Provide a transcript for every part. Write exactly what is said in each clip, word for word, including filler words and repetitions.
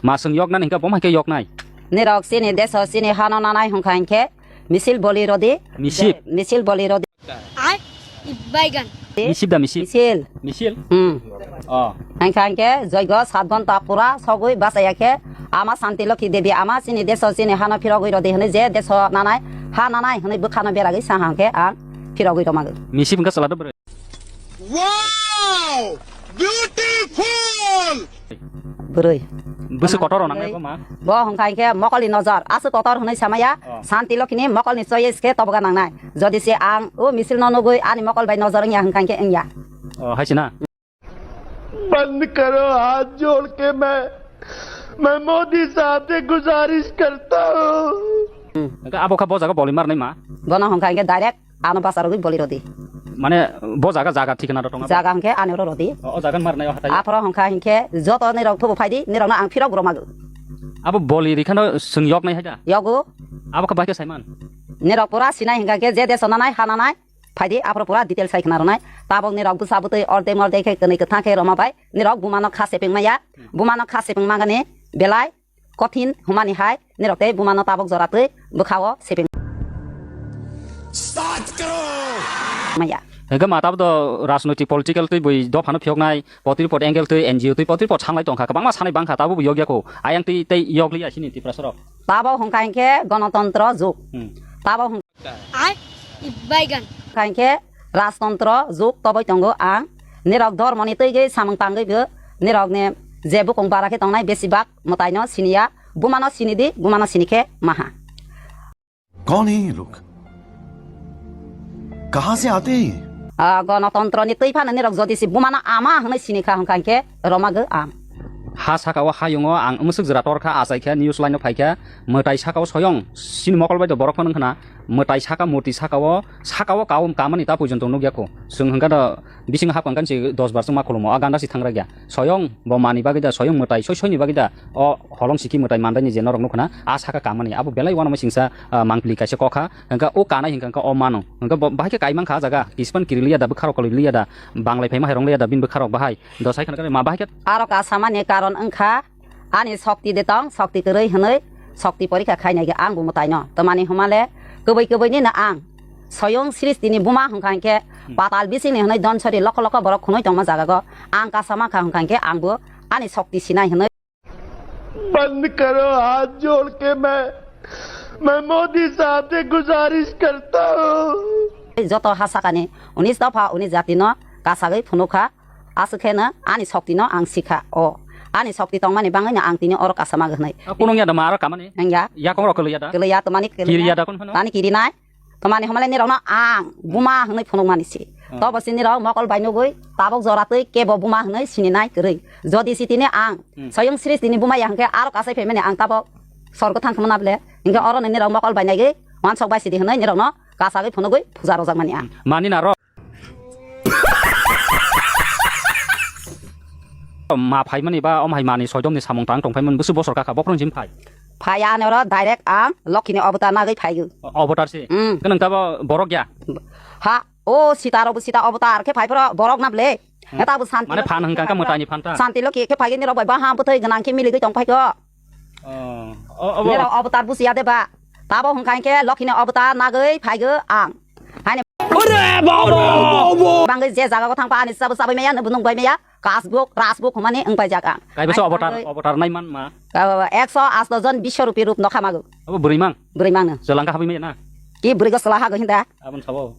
Ma chwng yoknani hwnkhe bo hai khe yoknai. Nirok chini deso chini hano nanai hwnkha hinkhe misil boli rodi. Misip. Misil boli rodi. Ai, baigan. Misip da misip. Misil. Misil? Hmm. Oh. Hwnkha hinkhe joigo sat ghonta pura sogwi bachaya khe ama Santi Lokhi Devi ama chini deso chini hano phirogwi rodi hwnwi je deso nanai ha nanai hwnwi bwkhano beragwi sa hwnkhe ang phirogwi romagwi. Misip hwnkha chwla do bwrwi. Wow! Beautiful! Bwrwi. Bwswk kotor rw nangnai bo ma? Bo hwnkha hinkhe mokolni nojor, aswk kotor hwnwi samaya, oh, Santi Lokhini mokolni choice khe tobokha nangnai. Jodi se ang o misil no nugwi ani mokol bai nojor wngya hwnkha hinkhe wngya. Oh, hai se na? बंद करो, हाथ जोड़ के मैं, मैं मोदी साहब से गुजारिश करता हूँ। Hwnkhe abo kha bo jaga boli marnai ma? Bono hwnkha hinkhe direct ano bwsarogwi boli rodi. Mane bo jaga, jaga thikna rw tongo? Jaga hwnkhe ani oro rodi. O, o jaga marnai o hatai? Aphoro hwnkha hinkhe joto nirok thubu phaidi, nirokno ang phirok romagwi. Abo boli rikhano chwng yoknai hai da? Yogo. Abo kha bahai khe saiman? Nirok pura sinai hwnkha khe je deso nanai, ha nanai, phaidi aphoro pura detail sai khna rwnai. Tabok nirok bwsa bwtwi ordek mordek khe kwnwi kwthang khe roma bai. Nirok bumano kha sepeng maya. Bumano kha sepeng magani belai kothin humani hai nirok tei bumano tabok jora twi bwkhao sepeng maya. Hwnkhe ma tabok do rajnoitik political twi bui dophano phiyoknai, potri pot angle twi N G O twi potri pot sanglai tongkha, kwbangma sanai bangkha, tabok bo yokya kho. Ayang twi tei yokliya chini Tiprasarok. Tabok hwnkha hinkhe gonotontro jug. Hmm. Tabok hwnkha Ai, baigan. Hwnkha hinkhe rajtontro jug toboi tongo ang. Nirok dhormoni twi gwi samung tangwi bo nirokni je bukung bara khe tongnai besibak mwtaino siniya, bumano sinidi, bumano sinikhe maha. कौन है ये लोग? कहाँ से आते हैं ये? Ah, gonotontro ni twi phano nirok jodi si bumano ama hwnwi sini kha hwnkha hinkhe romagwi ang. Ha saka o hayung o ang mwswk jwra tor kha, achai kha, news line o phai kha, mwtai saka o soyong chini mokol bai do borok phano wngkha na, mwtai saka, murti saka o, saka o kaum kamani ta puijon tong nukya kho. Chwng hwnkha do bising hap hwnkha si dos bar chwngma khulumo, a ganda si thangra kya. Soyong bo mani bagwi da, soyong mwtai soi soini bagwi da, o holong siki mwtai mandaini je norok nukha na, a saka kamani, abo belai uanama singsa, ah, mangpili kaisa kokha, hwnkha o kanai hwnkha o mano, hwnkha bo bahai khe kaimang kha a jaga, kispan kiri liya da, bwkharok kali liya da, banglai phaima hairong liya da, bini bwkharok bahai, dosai khana kare ma bahai khe. Aro kasamani karon wngkha, ani sokti de tong, sokti kwrwi hwnwi, sokti porikha khainai ang bo mwtaino, twmani hwnmale, kwbwi kwbwi nino ang, soyong sristini buma hwnkha hinkhe, hmm, patal bisingni hwnwi donsori lokho lokho borok khwnwi tongma jagago, ang kasama kha hwnkha hinkhe ang bo ani sokti sinai hwnwi. बंद करो, हाथ जोड़ के मैं, मैं मोदी साहब से गुजारिश करता हूँ। Joto ha sakani unis dopha unis jatino kasagwi phunukha, aswk kheno ani soktino ang sikha. O ani sokti tongmani bangwino ang tini oro kasama hwnwi. Ah, kunung ya da ma aro kamani? Nangya. Yakong rok kwlwi ya da? Kwlwi ya, twmani kwlwi ya. Kiri ya da kun phano? Tani kiri nai. Twmani hwnmale nirokno ang buma hwnwi phunukmani si. Hmm. Tobo si nirok mokol bai nugwi tabok jora twi kebo buma hwnwi sininai kwrwi. Jodi si tini ang, hmm, soyong sristini buma ya hwnkhe aro kasai phaimani ang tabok sorgo thang khmana bole. Hinkhe oro nini rok mokol bai naigwi wansok bai sidi hwnwi nirokno kasagwi phunugwi puja rojakmani ang. Mani na rok. Ma phaimani ba om hai mani soidomni samung tang tongphaimani busu bosor kakha bophron jim phai. Phai ani oro direct ang Lokhini obotar nagwi phaigo. Obotar si? Hmm. Khe nwng tabo borok ya? Ha, o sita rok bo sita obotar khe phai phoro borok na bole. Hmm. Eta bo santi. Mane phan hwnkha khe mwtaini phan ta? Santi Lokhi khe phai nirok bai baham bwthai gwnang khe miligwi tong phai kho. Oh. O, obo. Nirok obotar busiya de ba? Tabo hwnkha hinkhe Lokhini obotar nagwi phaigo ang. Haini. Ore baba! Bangwi je jaga go thang pa ani sabo sabai maya, nubunung bai maya, kasbuk, rasbuk hwnmani wng paijak ang. Kaibo se obotar, obotar nai man ma? Ekso asto jon bisho rupi rup no khamago. Abo bwrwi mang? Bwrwi mang no. Jolangka habai maya na? Ki bwrwi go sala hago hinda? Abon sabo.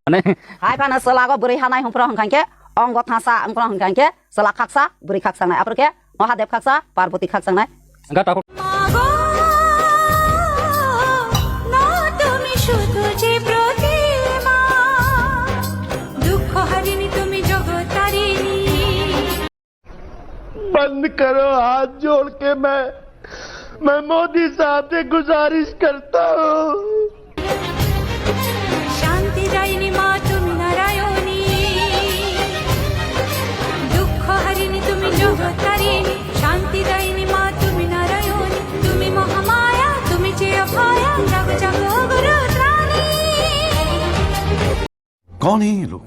Mane? Hai phano sala go bwrwi hanai hwnphro hwnkha hinkhe, ongo thasa hwnphro hwnkha hinkhe, sala khaksa, bwrwi khaksa nai. Aphro khe Mahadeb khaksa, Parvati khaksa nai. Hwnkha takhuk. মাগো, না তুমি শুধু যে প্রতিমা, দুঃখ হারিণী তুমি জগৎ তারিণী। बंद करो, हाथ जोड़ के मैं, मैं मोदी साहब से गुजारिश करता हूँ। শান্তি দায়িনী মা তুমি নারায়ণী, দুঃখ হারিণী তুমি জগৎ তারিণী। শান্তি দায়িনী মা তুমি নারায়ণী, তুমি মহামায়া, তুমি যে অভয়া, জাগো জাগো গুরু ত্রাণী। कौन है ये लोग?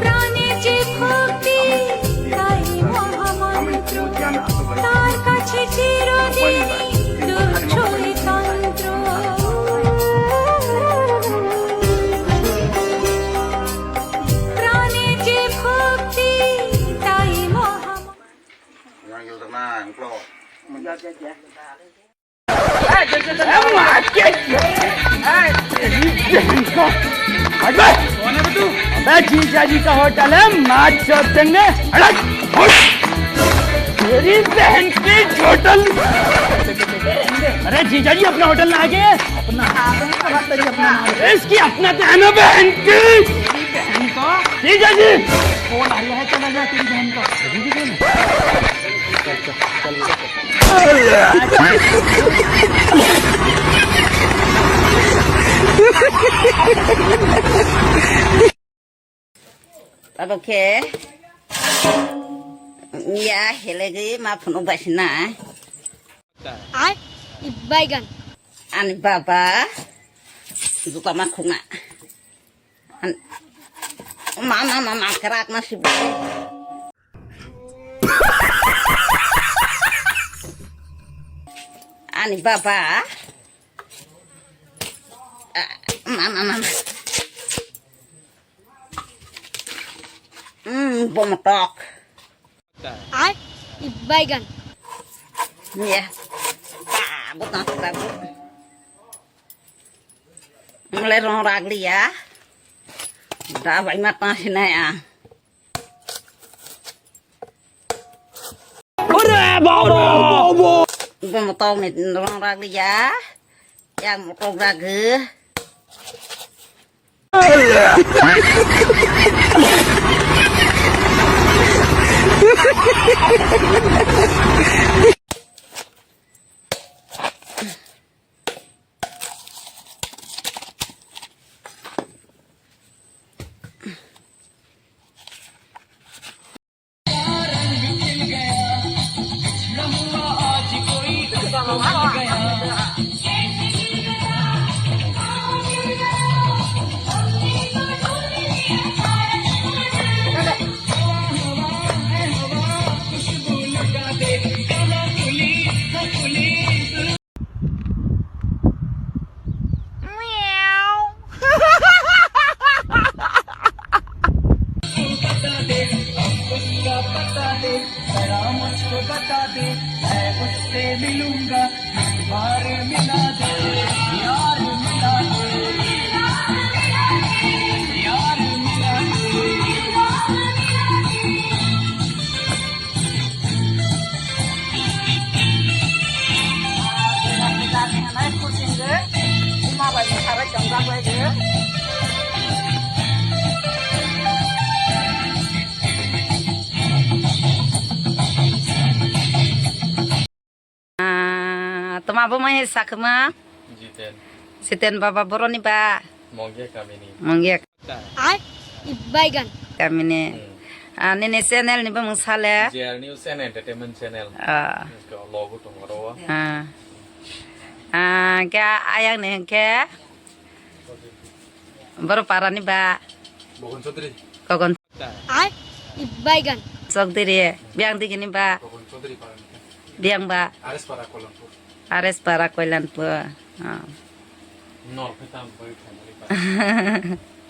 প্রাণে যে ভক্তি, তাই মহামন্ত্র, তার কাছে চিরদিন দুঃখ তন্ত্র। প্রাণে যে ভক্তি, তাই মহামন্ত্র। Yang jual tenang, Bro. अबे जीजा जी का होटल है, मार चोद देंगे। हट, हट। तेरी बहन की होटल। अरे जीजा जी, अपना होटल ना आके। अपना। अरे इसकी अपना तो है ना बहन की। जीजा जी। कौन आ रहा है, चला जा तेरी बहन का। Abo khe ya helegwi ma phunuk bai sina. Ai, i baigan. Ani baba juka ma khukna. An-, ma, ma, ma, ma, kerak ma sibuk. Ani baba. Ah, ma, ma, ma, ma. Hmm, bomotok. Ai, i baigan. Ya. Babu, babu. Mulai rong ragli ya. Da bai ma ta sinai a. Ore baba! Bomotok ni rong ragli ya. Yang motok ragli. Ah, toma bo mai sakma? Jiten. Jiten baba boroni ba? Mongya kamini. Mongya. Ai, i baigan. Kamini. Hmm. Ah, nini channel ni bumung sale? J R News and Entertainment Channel. Ah. Logo tongoro. Ah. Ah, kya ayang ni ke? Boro parani ba? Bogon Chaudhary. Kogon. Ai, i baigan. Chokdiri, biang digini ba? Biang ba? Ares para Koilanpur. Ah. Nor khe tam bai family ba.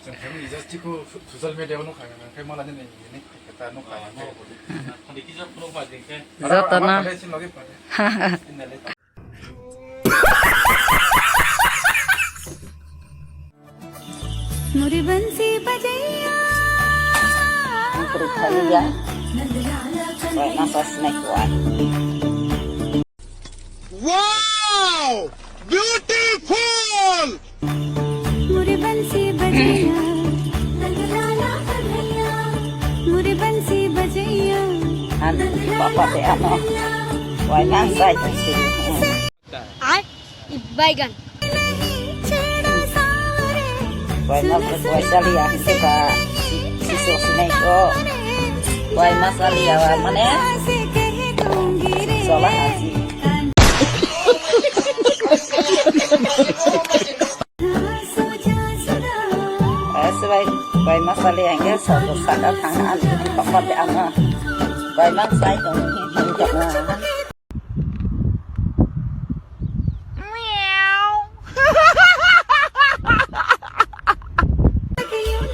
Jang family just ko social media no kha, kha mala ni ni ni kha ta no kha. Joto no. Ama kha sin logi pa. Inale. Hallelujah. Wai masa sinai kuat. Wow! Beautiful! मुरे बंसी बजैया, नंदलाला कन्हैया, मुरे बंसी बजैया, An, papa te ano. Wai masa itu sih. Ai, i baigan. Wai masa wai sali ya, itu ka si so sinai ko. Wai masa liya wa mane. Sola hasi. Eh, sebai, bai masali angke satu saka thang an di papa de ama. Bai masai to ni hing jok na.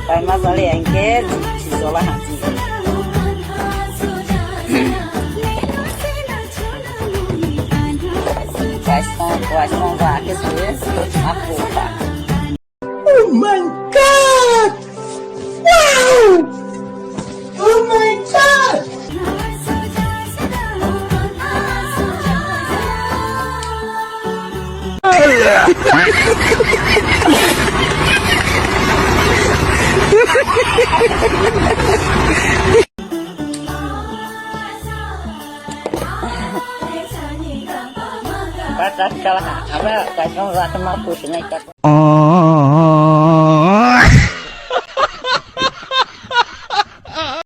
Bai masali angke si sola hasi. Guys, guys, ba ke sui aku ba. Oh my God! Wow! Oh my God! Batas kalah, apa, kacang rasa mampu dengan kata.